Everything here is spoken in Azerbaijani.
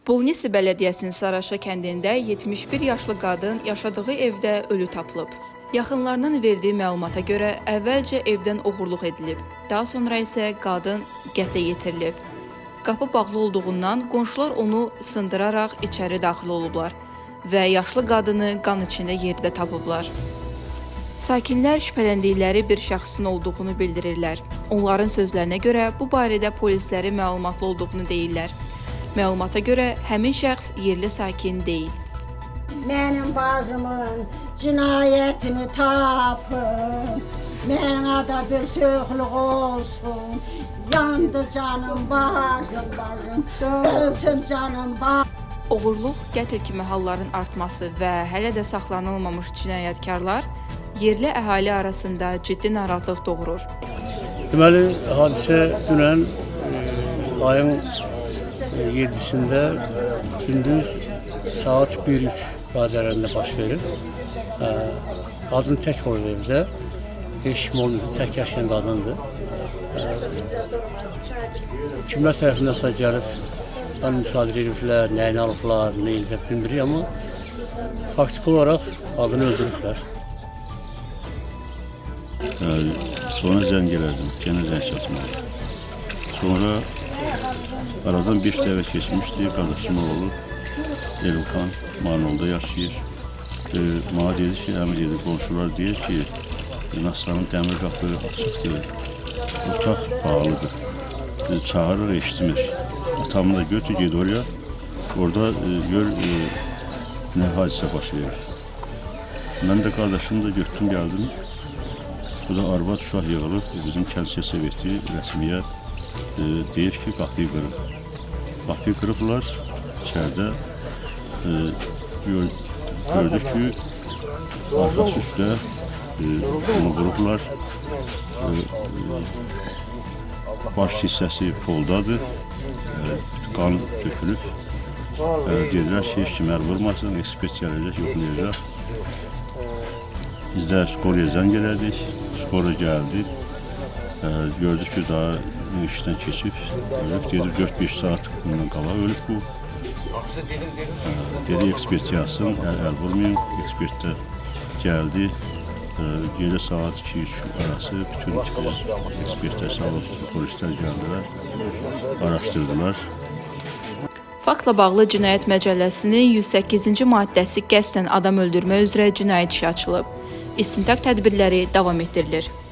Bolnisi bələdiyyəsinin Saraşa kəndində 71 yaşlı qadın yaşadığı evdə ölü tapılıb. Yaxınlarının verdiyi məlumata görə əvvəlcə evdən oğurluq edilib, daha sonra isə qadın qətlə yetirilib. Qapı bağlı olduğundan qonşular onu sındıraraq içəri daxil olublar və yaşlı qadını qan içində yerdə tapıblar. Sakinlər şübhələndikləri bir şəxsin olduğunu bildirirlər. Onların sözlərinə görə bu barədə polislərin məlumatlı olduğunu deyirlər. Məlumata görə həmin şəxs yerli sakin deyil. Mənim bacımın cinayətini tapın. Mənə da bir soyuqluq olsun. Yandı canım, başım, başım. Ölsün canım, başım. Oğurluq, qətl kimi halların artması və hələ də saxlanılmamış cinayətkarlar yerli əhali arasında ciddi narahatlıq doğurur. Deməli, hadisə dünən ayın 7-sində gündüz saat 1-3 radələrində baş verib. Qadın tək olur evdə. Heç kim olmayıb, tək yaşayan qadındır. Kimlər tərəfindənsə gəlib yəni, müsadirə ediblər, nəyini alıblar, nə ediblər bilmirik, amma faktiki olaraq qadını öldürüblər. Sonra zəng elədim, yenə zəng çatmadı. Sonra aradan bir dəfə keçmişdi, qardaşımın oğlu Elxan Marnolda yaşayır. Mənə dedi ki, əmi dedi, qonşular deyir ki, Nastanın dəmir qapı açıqdır, otaq bağlıdır. Çağırır, eşitmir. Atamı da götür, ged oraya. Orada gör nə hadisə baş verir. Mən də qardaşımı da götürdüm, gəldim. Bu da arvad uşaq yığılıb, bizim kənd soveti rəsmiyyət deyir ki, qapıyı qırıb. Qapıyı qırıblar, içəridə gördük ki, arxası üstə onu vurublar. Baş hissəsi poldadır, qan tökülüb. Dedilər ki, heç kim əl vurmasın, ekspert gələcək, yoxlayacaq. Biz də Skoriya zəng elədik. Skora gəldi. Gördük ki, daha işdən keçib, ölüb. Dedi 4-5 saat bundan qabaq ölüb bu. Dedi ekspert yazsın, əl vurmayın. Ekspert də gəldi. Gecə saat 2-3 arası bütün ekspertlər, sağ olsun, polislər gəldilər, araşdırdılar. Faktla bağlı Cinayət Məcəlləsinin 108-ci maddəsi qəsdən adam öldürmə üzrə cinayət işi açılıb. İstintaq tədbirləri davam etdirilir.